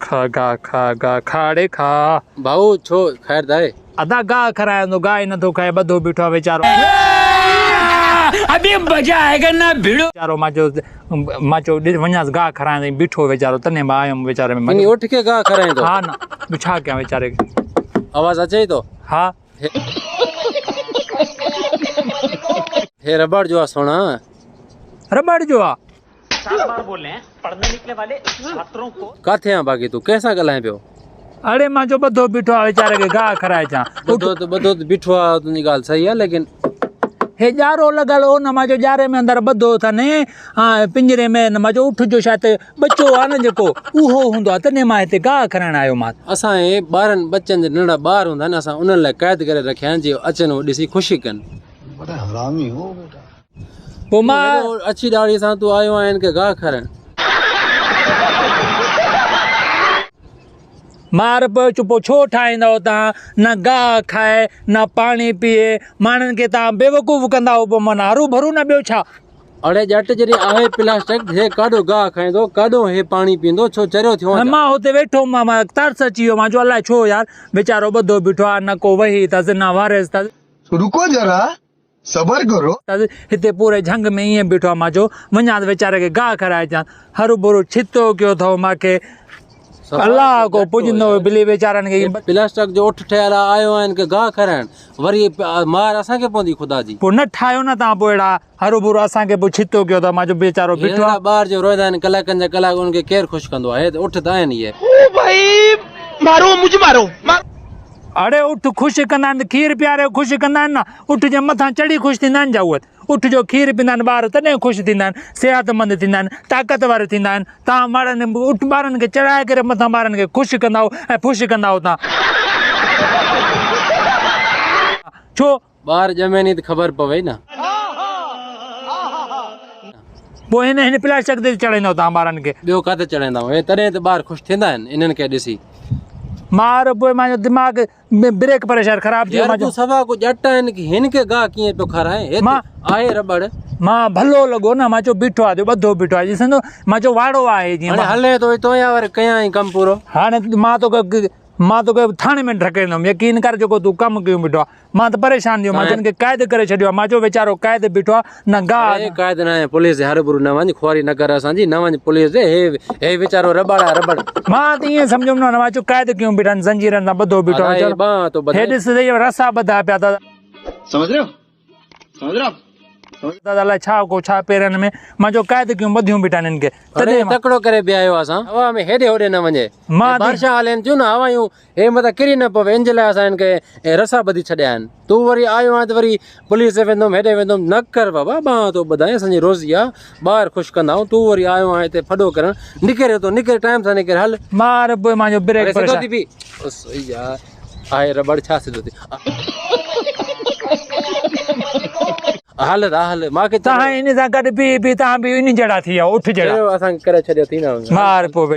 کا گاهه کا گاهه کا اڙي کا. ڀائو ڇو خير ته آهي. ادا گاهه کارايان ٿو گاهه ئي نٿو کائي ٻڌو بيٺو آهي ويچارو. ابي مزا آئيگا نا ڀڙو. ويچارو مان چيو مان چيو ڏس وڃانس گاهه کارايان ٿو بيٺو ويچارو تنهن مان آيم ويچاري ۾. انهي اٺ کي گاهه کارائين ٿو. ها نه ٻيو ڇا ڪيان ويچاري کي. آواز اچي ٿو. ها. هي رٻڙ جو آ سهڻا. رٻڙ جو آ. ڪاٿي آن باقي تون ڪنهن سان ڳالهائين پيو. اڙي مان چيو ٻڌو بيٺو آ ويچاري کي گاهه کارائي اچان. ٻڌو ته ٻڌو ته بيٺو آ تنهنجي ڳالهه صحيح آ ليڪن. هي ڄارو لڳل هو نه مان چيو ڄاري ۾ اندر ٻڌو اٿن ها پڃري ۾ نه مان چيو اٺ جو شايد ٻچو آ نه جيڪو اهو هوندو آ تڏهن مان هتي گاهه کارائڻ آيو مانس. اسان هي ٻارن ٻچن جا ننڍڙا ٻار هوندا آهن اسان انهن لاء قيد ڪري رکيا آهن جي اچن هو ڏسي خوشي ڪن. بڙا حرامي هو بيٽا. پوء مان. هيڏو اڇي ڏاڙهي سان تون آيو آهين هن کي گاهه کارائڻ. مار پيو چ پوء ڇو ٺاهيندؤ تان نه گاهه کائي نه پاڻي پيئي ماڻهن کي تان بيوقوف ڪندا هو پوء معنيٰ هرو ڀرو نه ٻيو ڇا. اڙي ڄٽ جڏهن آهي پلاسٽڪ هي ڪاڏو گاهه کائيندو ڪاڏو هي پاڻي پيئندو ڇو چريو ٿيو آهين ڇا. مان هتي ويٺو هوم مان ترس اچي ويو مان چيو الائي ڇو يار ويچارو ٻڌو بيٺو آهي نه ڪو وهي اٿس نه وارث اٿس. رڪو ذرا صبر ڪرو. هتي پوري جهنگ ۾ ائين بيٺو آهي مان چيو وڃان ته ويچاري کي گاهه کارائي اچان هروڀرو ڇتو ڪيو اٿئو مان کي الله ڪو پڄندو بلي ويچارن کي. پلاسٽڪ جو اٺ ٺهيل آ آيو آهين ڪي گاهه کارائڻ وري مار اسان کي پوندي خدا جي. پوء نه ٺاهيو نه تان پوء اهڙا هروڀرو اسان کي پوء ڇتو ڪيو اٿئو مان چيو ويچارو بيٺو آ. هينئڙا ٻار جو روئندا آهن ڪلاڪن جا ڪلاڪ انهن کي ڪير خوش ڪندو آ هي ته اٺ ته آهن اهي. او ڀائي مارو مجهه مارو. اڙي اٺ خوش ڪندا آهن ته کير پياري خوش ڪندا آهن نه اٺ جي مٿان چڙهي خوش ٿيندا آهن جا اهي اٺ جو کير پيندا آهن ٻار تڏهن خوش ٿيندا آهن صحتمند ٿيندا آهن طاقتور ٿيندا آهن تان ماڙن اٺ ٻارن کي چڙهائي ڪري مٿان ٻارن کي خوش ڪندا آهو ۽ ڦش ڪندا آهو تان ڇو ٻار ڄمين ئي ته خبر پوي نه. پوء هن هن پلاسٽڪ تي چڙهائيندؤ توهان ٻارن کي. ٻيو ڪاٿي چڙهائيندا هي تڏهن ته ٻار خوش ٿيندا آهن انهن کي ڏسي. مار پوء مانجو دماغ ۾ بريڪ پريشر خراب ٿي ويو يار تون سوا ڪو ڄٽ آهين ڪي هن کي گاهه ڪيئن پيو کارائين هي ته آهي رٻڙ. مان ڀلو لڳو نه مان چيو بيٺو آهي ٻڌو بيٺو آهي ڏسندو مان چيو واڙو آهي جيئن. هاڻي هلين ٿو هتو يا وري ڪيائين ڪم پورو. هاڻي مان توکي مان توکي ٿاڻي ۾ ڍڪيندم يقين ڪر جيڪو تون ڪم ڪيون بيٺو آهي. مان ته پريشان ٿي ويم، مان چيو هن کي قيد ڪري ڇڏيو آهي، مان چيو ويچارو قيد بيٺو آهي نه گاهه نه. قيد نه آهي پوليس جي هروڀرو نه وڃ خواري نه ڪر اسان جي نه وڃ پوليس ڏي هي هي ويچارو رٻڙ آهي رٻڙ. مان ته ائين سمجهيم نه مان چيو قيد ڪيون بيٺا آهن زنجيرن سان ٻڌو بيٺو آهي ويچارو ٻانهن ٿو ٻڌي. هي ڏس سهي رسا ٻڌا پيا اٿس. سمجھ رهي هو سمجھ رهي هو آپ. دادا الائي ڇا ڪو ڇا پيرن ۾ مان چيو قيد ڪيون ٻڌيون بيٺا آهن هن کي تڏهن تڪڙو ڪري بيهايو اسان هوا ۾ هيڏي هوڏي نه وڃي بارشان هلين ٿيون نه هوائيون هي متان ڪري نه پوي ان جي لاء اسان هن کي رسا ٻڌي ڇڏيا آهن تون وري آيو آهين ته وري پوليس تي ويندم هيڏي ويندم نه ڪر بابا ٻانهن ٿو ٻڌائين اسان جي روزي آ ٻاهر خوش ڪندا آهيون تون وري آيو آهين هتي ڦڏو ڪرڻ نڪر هتو نڪر ٽائيم سان نڪر هل مار پوء مانجو بريڪ سڌو ٿي بي بس يار آهي رٻڙ ڇا سڌو ٿي هل ته هل مان کي تهان ان سان گڏ بي بي تهان به ان جهڙا ٿي ويا اٺ جهڙا اسان کي ڪري ڇڏيو ٿي نه مار پوء.